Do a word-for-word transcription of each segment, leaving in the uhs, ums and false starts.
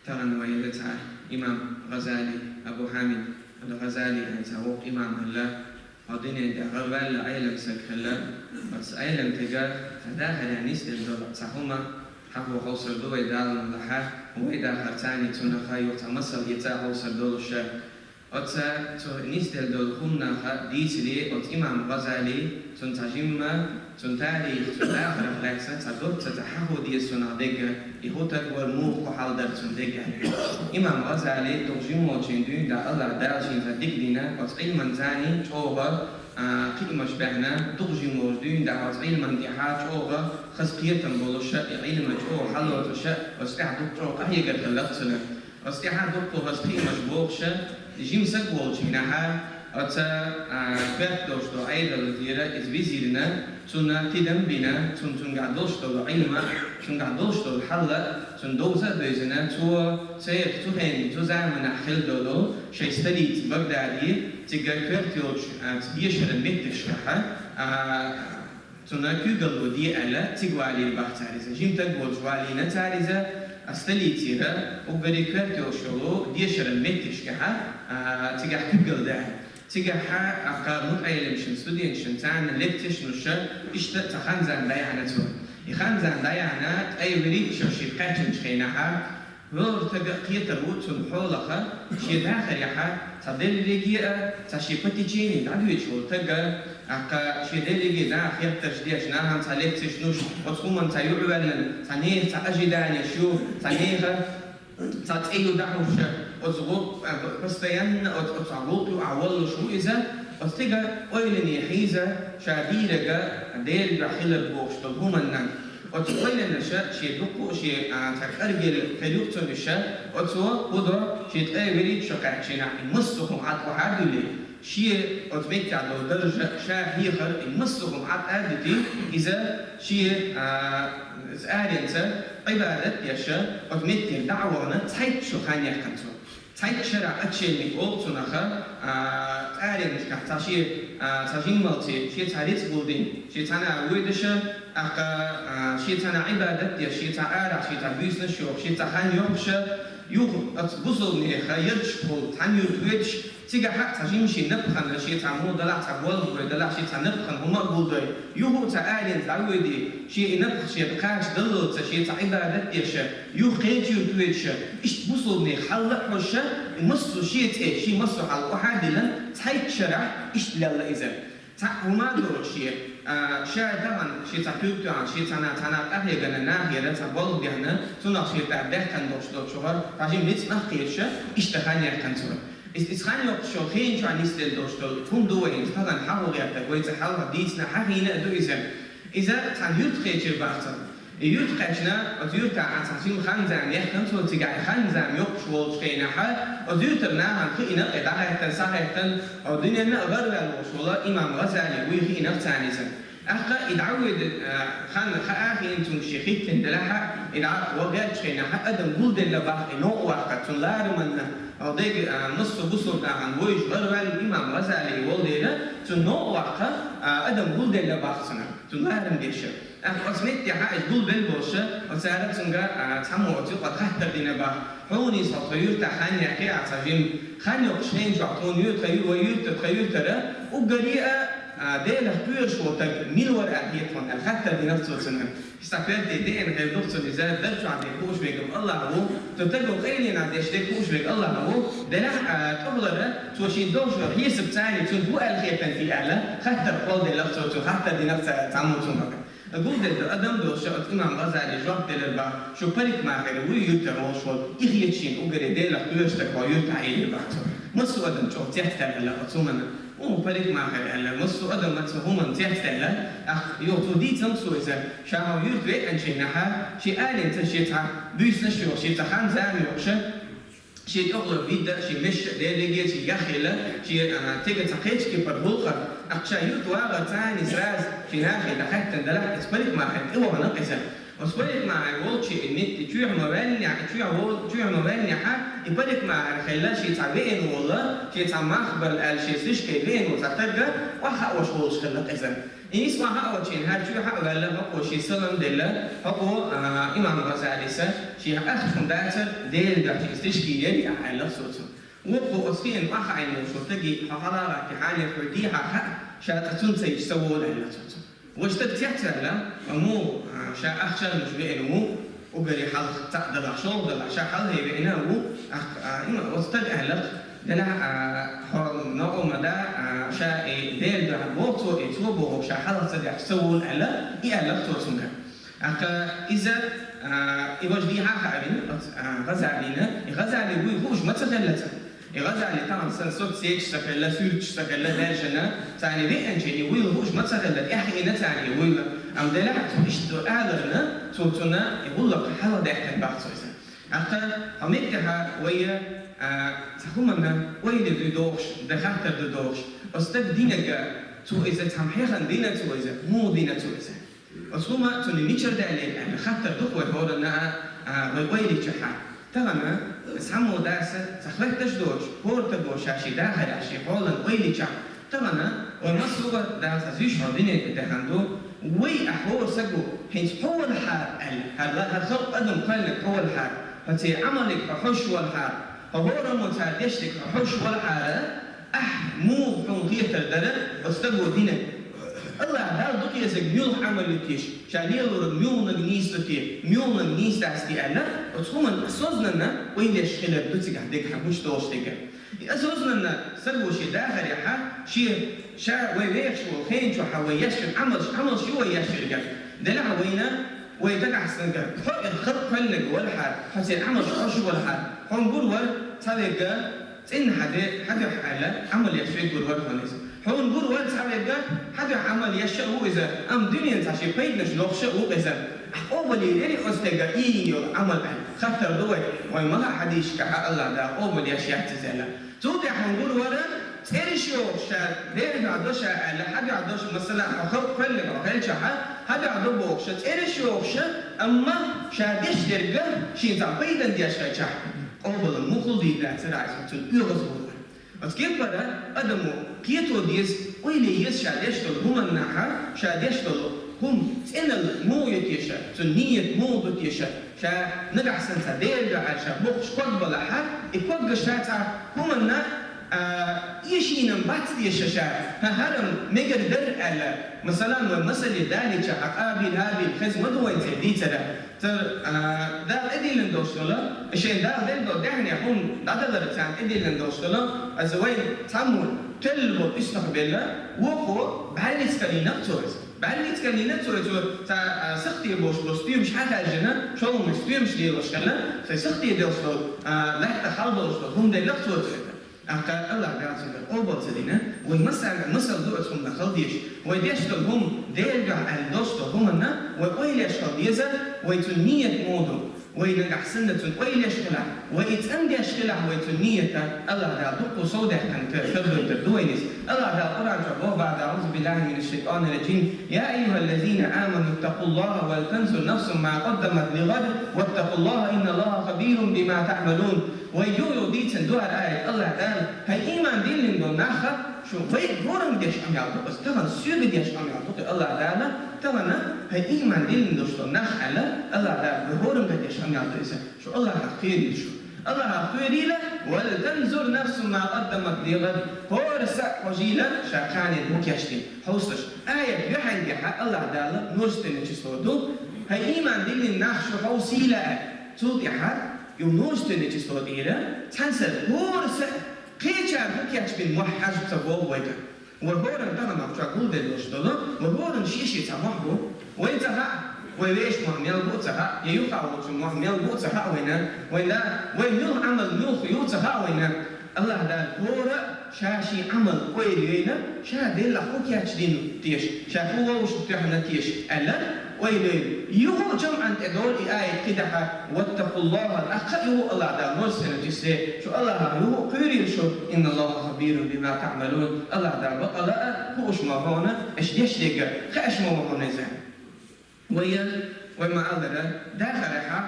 Тахана вай ца имам ГӀазали, Абу Хьамид ал-ГӀазали аьнна цхьа воккха имам хилла, хьо дуьнен тӀа гӀарваьлла Ӏелам саг хилла, оцу Ӏелам тага цхьа дахарехь нисделла долу цхьа хӀума хьахо хьовсур ду вай Дала мукъ лахь, вай дахар царний цунах юха цхьа масал эца хьовсур долуш. Оцу цо нисделла долу хӀуманах дийцаре оцу имам ГӀазали, цуьнан цхьа жимма, цуьнан тарих, цуьнан дахарх лаьцна цхьа доцца цхьа хьахо деза цунах дерг, и хӀун стаг вара, муха хьал дара цуьнан дерг аьлла. Имам ГӀазали дукха жимма волчу дуьйна тӀехь АллахӀ Дала шена цхьа дика дина, оцу Ӏилманца чӀогӀа, а, кхиамаш баьхна, дукха жимма волчу дуьйна тӀехь оцу Ӏилман тӀехь чӀогӀа хаза кхетам болуш, и Ӏилма чӀогӀа хьалоцуш, оцу тӀехь дукха чӀогӀа къахьегар хилла цуьнан. Оцу тӀехь дуккха хаза кхиамаш бохуш, жима саг волчу хенахь, оцу, а, коьрта долуш долу Ӏедал тӀера иза визирна, цунна тидам бина, цунна цуьнгахь долуш долу Ӏилма, цуьнгахь долуш долу хьал, цунна довза а девзина, цо церан цу хенахь, цу заманахь хилла долу шайн столица Багдаде, цига коьрта йолчу, а, дешаран меттигашкахь, а, Цунна куьйгалла де аьлла, цига валийна бах цара иза. Жима стаг волуш валийна цара иза, а, столицера, уггаре коьрта йолуш йолу дешаран меттигашкахь, а, цигахь куьйгалла де аьлла. Цигахь, а, кху мутаӀеллимашна, студенташна, царна лекцеш луш, иштта цхьа хан-зама дӀаяьхьна цо. И хан-зама дӀаяьхьна, ткъе вуьрхӀитта шо шиъ кхаьчначу хенахь, ХӀора стага кхетар ву цунна хьолах, шен дахарехь цхьа дерриге а, цхьа шен по течению дӀадоьдуш волу стаг, тӀаккха шен дерриге а наха хеттарш деш, нахана цхьа лекцеш луш, оцу хӀуманна цхьа юкъаваьлла, цхьа нехан цхьа ожиданеш ю, цхьа нехан цхьа цӀе ю дӀахьуш, оцу гӀу-, а, постоянно оцу, оцу гӀуллакх юкъахь воллуш ву иза, оцу стеган ойлане хьийза, ша дийриг Делан дуьхьа хилар бохуш долу хӀуманна. Оцу ойланаш шен дуккха а шен, а, цхьа кӀаргелла хир ю-кх цунна уьш, оцо хӀун до, шен ткъе вуьрхӀитта шо кхаьчча хенахь, и массо а хӀума Ӏад охьа а дуьллий, шен оцу меттехь долу даржа ша хьехар, и массо а хӀума Ӏад а дитий, иза шен, а, цу аренца Ӏибадат деш, оцу меттера дӀа а вахана, цхьайтта шо хан яьккхина цо. Цхьайтта шарахь отшельник олу цунах, а, цу аренашкахь цхьа шен, а, цхьа жиммалц шен цхьа рицкъ гулдина, шен цхьана воьдуш, тӀаккха, а, шен цхьана Ӏибадат деш, шен цхьа арахь, шен цхьа буьйсанаш йохуш, шен цхьа хан йохуш, юха оцу бусалба нехан ярташкахула цхьана юрта воьдуш, цигахь а цхьа жима шен напхана, шен цхьа муха далахь, цхьа болх бой далахь, шен цхьа напхана хӀума а гулдой, юха а цхьа аренца дӀавоьдий, шен и напха шен кхача даллалца, шен цхьа Ӏибадат деш, юха кхечу юрта воьдуш, иштта бусалба нехан хьал а хьожуш, и массо а шен цӀе, шен массо а хьал охьа а диллина, цхьайтта шарахь иштта лелла иза. Цхьа хӀума а долуш шен, а, ша тахана, шен цхьа куьг тоьхна, шен цхьана, цхьана къахьегна нахера цхьа болх бехна, цунах шен тӀехь даьккхина долуш долчух, цхьа жима рицкъ нах кхеташ, иштта хан яьккхина цо. Иза, иза хан йоккхуш йолу хенан чохь нисделла долуш долу хӀума ду вайна, тахана хьахо гӀертарг, вай цу хьалха дийцина, хьахийна а ду иза. Иза цхьана юьрта кхечира бах цо. И юьрта кхаьчна, оцу юьртахь цхьа жима хан-зама яьккхина цо, цигахь хан-зама йоккхуш волчу хенахь, оцу юьртара нахана хиъна, кхин дӀахаьттина, схьахаьттина, оцу дуьненна а гӀарваьлла волуш волу имам ГӀазали вуй хиъна царна иза. ТӀаккха и дӀавоьду, а, хан хаа хиъна цуьнга шен хӀиттина делахь а, и дӀа ван гӀертачу хенахь, адам гулделла бах и новкъа ваккха, цуьнан лараманна, а, дерг, а, массо а бусалба нахана вуьйш гӀарваьлла имам ГӀазали волу дела, цуьнан новкъа ваккха, а, адам гулделла бах цуьнан, цуьнан ларам деш. ТӀаккха оцу меттехь иза гулбелла болуш, оцара цуьнга, а, цхьаммо оцу юкъара хаттар дина бах: «Хьуна иза хьо тхан юьртахь хан яьккхи ахь цхьа жима? Хан йоккхуш хенчохь тхуна юьртахь, вай юьртара, тхан юьртара уггаре а, а, Делах кхоьруш волу стаг мила вара аьлла хета хьуна?» — аьлла хаттар дина цо цуьнга. Иза цхьа коьрте деана хир ду-кх цунна иза, дар чохь дерг хууш верг-м АллахӀ ву, цу стага къайленаш деш дерг хууш верг АллахӀ ву, делахь а, тӀехула цо шена долуш долу хьесап царна цуьнга ву аьлла хетанг хи аьлла, хаттар кхолладелла цо, цуьнга хаттар дина цхьа-, цхьаммо цуьнга. Гулделла адам долуш, оцу имам ГӀазали жоп делира бах: «Шу парикмахер вуй юьртара волуш волу, и хета шена уггаре Делах кхоьруш стаг хьо юьртахь», — элира бах цо. Массо а адам чӀогӀа цецдаьлла оцу хӀуманна. «О, парикмахер», — аьлла, массо а адам оцу хӀуманна цецдаьлла. Ах, йо, цо дийцина-кх цо иза, ша хьо юьрта веанчу хенахь, шен аренца шен цхьа буьйсанаш йохуш, шен цхьа хан-зама йохуш, шен тӀехула вида, шен мешшаъ дерриге а шен яхъелла, шен, а, стеган цхьа кхечу кепара гӀуллакх. Ахча юьрта вагӀар царна сразу шен нахе дӀахаьттина делахь, иза парикмахер тӀевахана-кх иза. Оцу парикмахер волчу и метте чоьхьа ма ваьллинехь, и чоьхьа вол-, чоьхьа ма ваьллинехь, и парикмахер хилла шен цхьа веана волу, шен цхьа мах барна аьлла, шен стрижкой веана волу цхьа стаг, охьахаош волуш хилла-кх иза. Нийсса хьа а вачийна, хӀара чу хьа а ваьлла, хӀокхо ший салам делла, хӀокхо, а, имам ГӀазалис, ший ахча хӀума дацар, Делан дуьхьа ший стишки яри а аьлла цо цунга. Вокхо оцу хиъна охьахиъна волчу стаге, хьо хьалха гӀаттий хьанехь хьуьй дийхьа хаьа, ша цкъа цунна ца йича ца волу аьлла цо цунга. Ваша стаг цецваьлла, амма, а, ша ахча а луш веана ву, уггаре хьалха цхьаъ далахь, шолгӀа далахь, ша хьалхе веана ву, а, а, имма оцу стага аьлла, делахь, а, хьо новкъа ма де, а, ша и Делан дуьхьа боху цо, и цо бохург ша хьалха ца дехча ца волу аьлла, и аьлла цо цуьнга. ТӀаккха иза, а, и важа дийхьа а хаавина, оцу, а, ГӀазалина, и ГӀазали вуй хууш ма ца хилла цунна. И ГӀазали тахана сан соцсеташ ца хилла, суьрташ ца хилла, даьржина, царна веанчийн и вуйла хууш ма ца хилла, тӀаьхьа хиъна царна и вуйла. Амма делахь а цо иштта аларна, цо цунна и гӀуллакх хьалха даьккхина боху цо иза. ТӀаккха хьо меттехьа вай, а, цхьа хӀуманна ойла ду дохуш, дан хаттар ду дохуш, оцу стага динарг, цо иза цхьамма хьехна дина цо иза, муха дина цо иза. Оцу хӀума цунна мичара даьллера аьлла, хаттар ду-кх вай хӀоранна а, а, вай ойла йичахьа. Тахана цхьаммо дас цхьа хаттарш доцуш, хӀора стага ша шен дахарехь, шен хьолан ойла йичахь. Тахана вай массо а дас зуьйш хьо дуьнен тӀе даьхна ду, вай а хӀора стага хӀинца хьо валахьара аьлла, хӀара ла-, хӀара халкъ адам кхоьллинарг хьо валахьара, хьо церан Ӏамалех хьо хьожуш валахьара, хьо хӀораммо цара дешнарг хьо хьожуш валахьара, ахь муха хьуна хетар дара оцу стага динарг? АллахӀ Далла дукха езарг муьлха Ӏамал ю теша, ша лелориг муьлханиг нийса ду те, муьлханиг нийса дац те аьлла, оцу хӀуманна осознанно ойла еш хилар ду цигахь дегахь гучудолуш дерг. И осознанно стага шен дахарехьа, шен, ша вай вехаш волу хенан чохьа вай еш йолу Ӏамалш, Ӏамалш ю вай еш ерг. Делахь вайна, вай дагахь санна, хьо и халкъ кхоьллинарг валахьара, хьо церан Ӏамалш хьожуш валахьара, хьуна гур вара цхьаверг, цӀена хьан де, хьан дуьхьа аьлла, Ӏамал еш верг гур вара хьуна иза. Хьуна гур вара цхьаверг, хьан дуьхьа Ӏамал еш а ву иза, амма дуьненан цхьа шен пайданаш лохуш а ву иза. Ахь къобалйийр яри оцу стага и йина йолу Ӏамал аьлла. Хаттар ду вай, вай ма хаьа хьадисашкахь АллахӀ Дала къобалъеш яц иза аьлла. Цул тӀаьхьа хьуна гур вара, цӀераш йохуш ша, Делан дуьхьа до ша аьлла, хьан дуьхьа до ша, масала, хьо халкъ кхоьллинарг хьо хилчахьа, хьан дуьхьа до бохуш ша, цӀераш йохуш ша, амма ша деш дерг шена цхьа пайдан деш хилчахь, къобална муххал дийр дацара иза, цунна оьгӀаз ву вара. Оцу кепара адамо кхето деза, ойла е еза ша деш долу хӀуманнахьа, ша деш долу хӀума цӀеналла муха ю теша, цуьнан ният муха ду теша, ша нагахь санна цхьа Делан дуьхьа ша боккхуш ког балахьа, и когга ша цхьа хӀуманна, а, эшийна бац теша ша, хӀа, хӀара мегар дара аьлла. Масалан, вай масале далийча, хьан Къабил-ХӀабил хеза ма ду вайн церан дийцара. Цара, а, Дала тӀедиллина долуш долу, шайн Дала делла долу даьхни хӀума дӀадалар царна тӀедиллина долуш долу, аса вайн цхьаммо телла болу уьстагӀ белла, вукхо бӀаьргица карийна цо иза. БӀаьргица карийна цо иза, цо цхьа, а, сакхте болуш болу стоьмаш хьахаьржина, шолгӀаниг стоьмаш лелош хилла, сайн сакхте долуш долу, а, лаьттах хьал долуш долу хӀума делла цо иза. ТӀаккха АллахӀ Дала цуьнга къобал ца дина, вай масала, масал ду оцу хӀуманах хила дезаш. Вай деш долу хӀума Делан дуьхьа аьлла долуш долу хӀуманна вай ойла еш хила деза, вай цуьнан ният муха ду. Вай нагахь санна цунна ойла еш хилахь, вай и цӀандеш хилахь вай цуьнан ният, АллахӀ Дала дуккха сов даьккхина тардойтар ду вайна иза. АллахӀ Дала Къуръан чохь боху баьхна: أعوذ بالله من الشيطان الرجيم. يا أيها الذين آمنوا اتقوا الله ولتنظر نفس ما قدمت لغد واتقوا الله إن الله خبير بما تعملون. Вай юха-юха дийцина ду хӀара аят АллахӀ Дала, хӀай ийман диллина долу нах, шу вайга хӀоранга деш къамел ду, аса тахана соьга деш къамел ду, кхин АллахӀ Дала, тахана хӀай ийман диллина долуш долу нах аьлла, АллахӀ Дала вай хӀоранга деш къамел ду иза. Шу АллахӀах кхерийла шу. АллахӀах кхерийла, ولتنظر نفس ما قدمت لغد. ХӀора саг хьожийла, ша кхане хӀун кечдина. Хьовсалаш. Аят юьхьангахьа АллахӀ Дала множественное число ду. ХӀай ийман диллина нах, шу хьовсийла аьлла. Цул тӀаьхьа и множественное число тӀера цхьана сага хӀора сага кхечара хӀун кечбина мохь хьажа ца боху вайга. Вай хӀоранна тахана чохь гулделлалуш долу, вай хӀоранна шен-шен цхьа мохь бу. Вайна ца хаьа, вай вешан мохь мел бу а ца хаьа, я юха волчун мохь мел бу а ца хаьа вайна. Вайна, вай муьлха Ӏамал муьлха ю а ца хаьа вайна. АллахӀ Дала хӀора ша шен Ӏамал ойла йойла, ша деллахь хӀун кечдина теша, ша хӀун вовшахтоьхна теша аьлла, ойла йойла. Юха а жамӀан тӀе долу и аят кхидӀа: واتقوا الله, тӀаккха а юха а АллахӀ Дала множественное числе, шу АллахӀах юха а кхоьрийла шу, إن الله خبير بما تعملون, АллахӀ Дала бакъалла а хууш ма ву хьуна, аша деш дерг, хаьаш ма ву хьуна иза. Вай, вай ма-аллара, дахарехьа,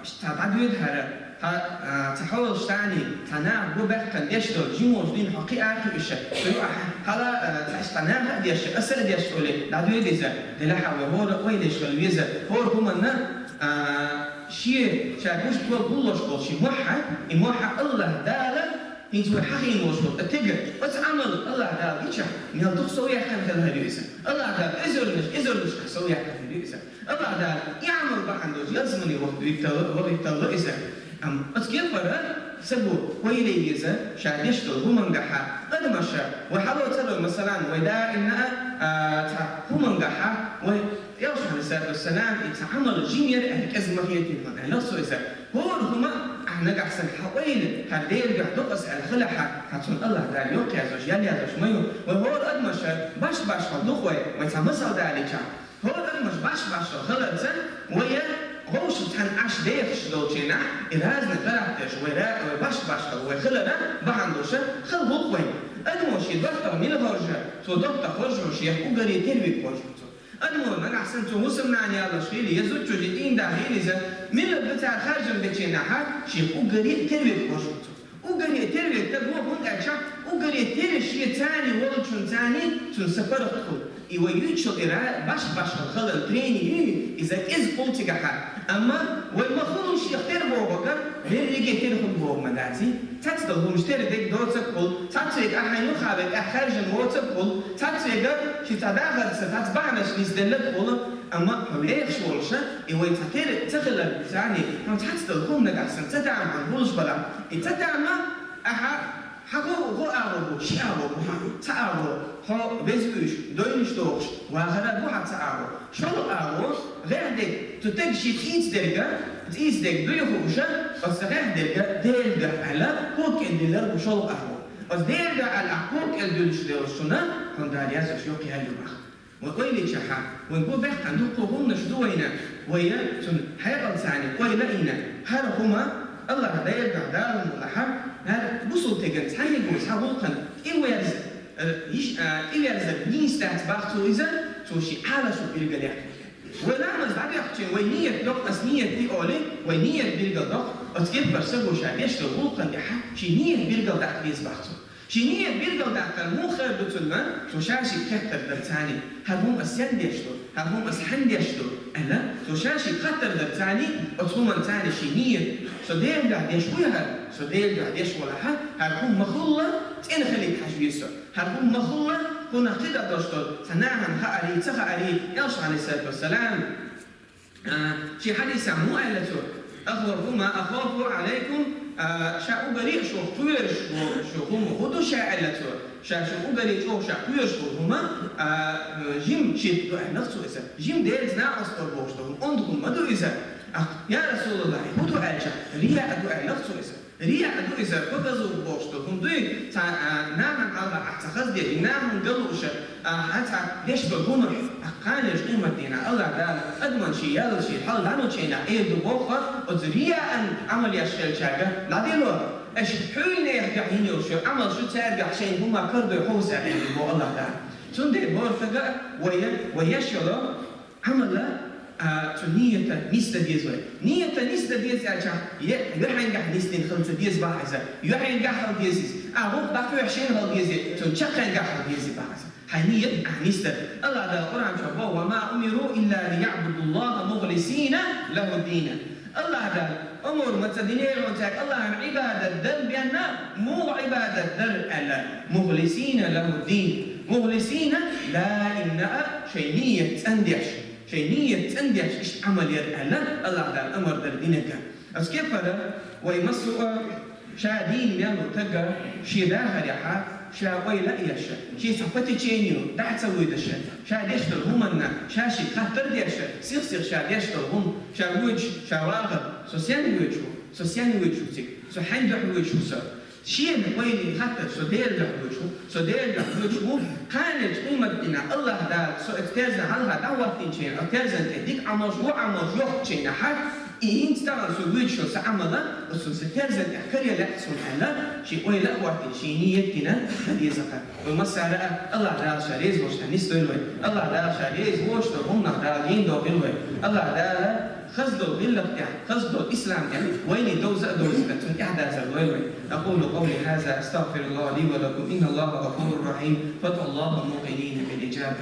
цхьа дӀадоьду хӀара, Хьа, а, цхьа хьолаш царний, цхьа наха гу баьккхина деш долу, жимош дийна хьо кхиа а кхиъша, цу юкъахь хьала, а, цхьа иштта наха а деш, аса а деш олий, дӀадоьду иза, делахьа вай хӀора а ойла еш хила веза, хӀора хӀуманна, а, шен, ша гуш болу, гуллуш болу шен мохь, и мохь АллахӀ Дала, хӀинца вай хьахийна волуш волу, ткъа тига, оцу Ӏамал АллахӀ Дала гичахь, мел дукха сов яьккхина хила хир ю иза. АллахӀ Дала эзарнаш, эзарнашкахь сов яьккхина хир ю иза. АллахӀ Дала и Ӏамал бахьана долуш ялсамане вахийталла, вахийталла иза. Амма оцу кепара са бу, вай ле еза, ша деш долу хӀумангахьа, адамаша, вай хьало ца лой, масалан, вай даимна а, а, цхьа хӀумангахьа, вай Элчано, Ӏалайхиссалату вассалам, и цхьа Ӏамал жима яра аьлла кӀезиг ма хетийла хьуна, аьлла цо иза. ХӀора хӀума ахь нагахь санна хьан ойла, хьан Делан дуьхьа дукъаза аьлла хилахьа, хьан цунна АллахӀ Дала йоккха яздеш, ял яздеш ма ю. Вай хӀора адамаша баш-башхалла ду вай, вай цхьа масал далийча. ХӀора адамаш баш-башхалла хиларца, вай я вовшах цхьаьна Ӏаш дехаш долчийнахь, и разный характерш, вай ра-, вай баш-башхалла вай хилара бахьана долуша хила гӀуллакх вайн. Адамо шен доттагӀа мила хоржа, цо доттагӀа хоржо шех уггаре тера верг хоржо цо. Адамо нагахь санна цо хӀусамнана яллаш хилий, я зудчо шен дийна да хилий иза, мила ду цара харжам бечийнахьа, шех уггаре а тера верг хоржо цо. Уггаре а тера верг стаг ву, хӀунда аьлча уггаре тера шен царний волчун царний цунна са паргӀат хуьлу. И вай юьйцуш йолу и ра-, баш-башхалла халал трени ю, иза кӀезиг хуьлу цигахьа. Амма вай ма хуьлу шех тера бохург, берриге тера хуьлу бохург ма дац и. Цхьацца долу хӀуманаш тера дерг доцург хуьлу, цхьацца верг ахь хьайн юха верг ахь хаьржина воцург хуьлу, цхьацца верг ши цхьа дахарца, цхьацца бахьанаш нисделларг хуьлу, амма хьо вехаш волуша, и вай цхьа тера ца хилар царний, хьуна цхьацца долу хӀума нагахь санна ца тама хьуна хуьлуш бала. И ца тама ахьа хьан гӀо, гӀо агӀо бу, ши агӀо бу хьан, цхьа агӀо, хьо веза вуьйш, дойнаш дохуш, вахара бу хьан цхьа агӀо. ШолгӀа агӀо, гӀехь дерг, цу теган шен цӀийца дерга, цӀийца дерг дуй хууша, оцу гӀехь дерга Делан дуьхьа аьлла, кога кӀел диллар бу шолгӀа агӀо. Оцу Делан дуьхьа аьлла, ахь кога кӀел дуьллуш лелаш шуна, хьуна Дала яздеш йоккха ял ю баха. Вай ойла йичахьа, вайн гу баьккхина дуккха хӀуманаш ду вайна, вай цунна хьекъал царний ойла а йина, хӀара хӀума АллахӀ Делан дуьхьа далам лахьа, хӀара бусулба теган цхьаьнгге цхьа гӀуллакхана тӀеверза, э, йиш-, а, тӀеверзар нийса дац бах цо иза, цо шен Ӏалашо билгалъяьккхина. Вай ламаз дӀабоьхкича, вай ният доккху, ас ният ди олий, вай ният билгал доккху, оцу кеппара са гу ша деш долу гӀуллакхана тӀехьа шен ният билгал даккха деза бах цо. Шен ният билгал даккхар муха хир ду цунна, цо ша шиъ кхеттар дара царний, хӀара хӀума ас сен деш ду, хӀара хӀума ас хьан деш ду, аьлла, цо ша шиъ хаттар дара царний, оцу хӀуманна царний шен ният, со Делан дуьхьа деш вуй хӀара, со Делан дуьхьа деш валахьа, хӀара хӀума ма хуьлла, цӀена хилийта хьажа веза со, хӀара хӀума ма хуьлла, кхунах кхидӀа долуш долу, цхьа нахана хаарий, ца хаарий, Элчано, Ӏалайхиссалату вассалам, А, шен хьадисехь муха аьлла цо: «أخوف ما أخاف عليكم», а, ша уггаре а шух кхоьруш ву, шу хӀума хӀун ду ша аьлла цо? Ша шу уггаре чӀогӀа ша кхоьруш ву хӀума, а, жима ширк ду аьлла цо иза. Жима Делаца накъосталла бохуш ду хӀума, онда хӀума ма ду иза. А, я РасулаллахӀ, хӀун ду аьлча, рияъ ду аьлла цо иза. Рияъ ду иза, показуха бохуш ду хӀума дуй, цхьа, а, нахана хьалха ахь ца хазде, и нахана галуша, а, хьан цхьа деш долу хӀума, а, кханерчу къематдийнахь АллахӀ Дала адаман шен ял, шен хьал ланучу хенахь эр ду боху, оцу рияъан Ӏамал еш хилчаьрга, дӀадило, аша хьуьйнех дуьхьа йина йолуш йолу Ӏамал шу цаьргахь шайна хӀума карадой хьовса аьлла боху АллахӀ Дала. Цундела бохург а вай, вай еш йолу Ӏамала, а, цу ниятан нисдан деза вай. Ниятан нисдан деза аьлча, е, юьхьангахь нисдина хила ца деза бах иза. Юьхьангахь хила деза иза. А, вукху дӀакхоьхьуш шайна хила деза, цунна чаккхенгахь хила деза бах иза. Хьайн ният ахь нисдар. АллахӀ Дала Къуръан чохь боху: «وما أمروا إلا ليعبدوا الله مخلصين له الدين». АллахӀ Дала омар ма ца динера хьуна цаьрга АллахӀан Ӏибадат дан бенна, муха Ӏибадат дар аьлла, «مخلصين له الدين». «مخلصين», ла имна а, шайн ният цӀандеш. Шайн ният цӀандеш иштта Ӏамал яр аьлла, АллахӀ Дала амар дар динарг. Оцу кепара вай массо а ша дийна мел ву таг шен дахарехьа, ша ойла а еш, шен цхьа по течению дӀа а ца вуьйдаш, ша деш долу хӀуманна, ша шиъ хаттар а деш, сих-сиха ша деш долу хӀума, ша воьдуш, ша вагӀар, со сенна воьдуш ву, со сенна воьдуш ву цига, со хьайн дуьхьа воьдуш ву со. Шена вайна хаттар, со Делан дуьхьа воьдуш ву, со Делан дуьхьа воьдуш ву, кханерчу къематдийнахь АллахӀ Дала со оцу терзан хьалха дӀахӀоттийначу хенахь, оцу терзан тӀе дика Ӏамалш, вон Ӏамалш йохкучу хенахьа, И хӀинца тахана со вуьйцуш йолу сан Ӏамал, оцу сан керзан тӀехь каре лаьа суна аьлла, шен ойла а хӀоттийна, шен нийят а дина, дан деза-кх. Вай массара а АллахӀ Дала Ша реза волуш тӀехь нисдойла вай. АллахӀ Дала Ша реза волуш долу хӀуманах Дала гена дохийла вай. АллахӀ Дала хаза долу гӀиллакх тӀехь, хаза долу ислам тӀехь вайна довза а довзийта, цунна тӀаьхьадазар лойла вай. أقول قولي هذا أستغفر الله لي ولكم إن الله غفور رحيم. فادعوا الله موقنين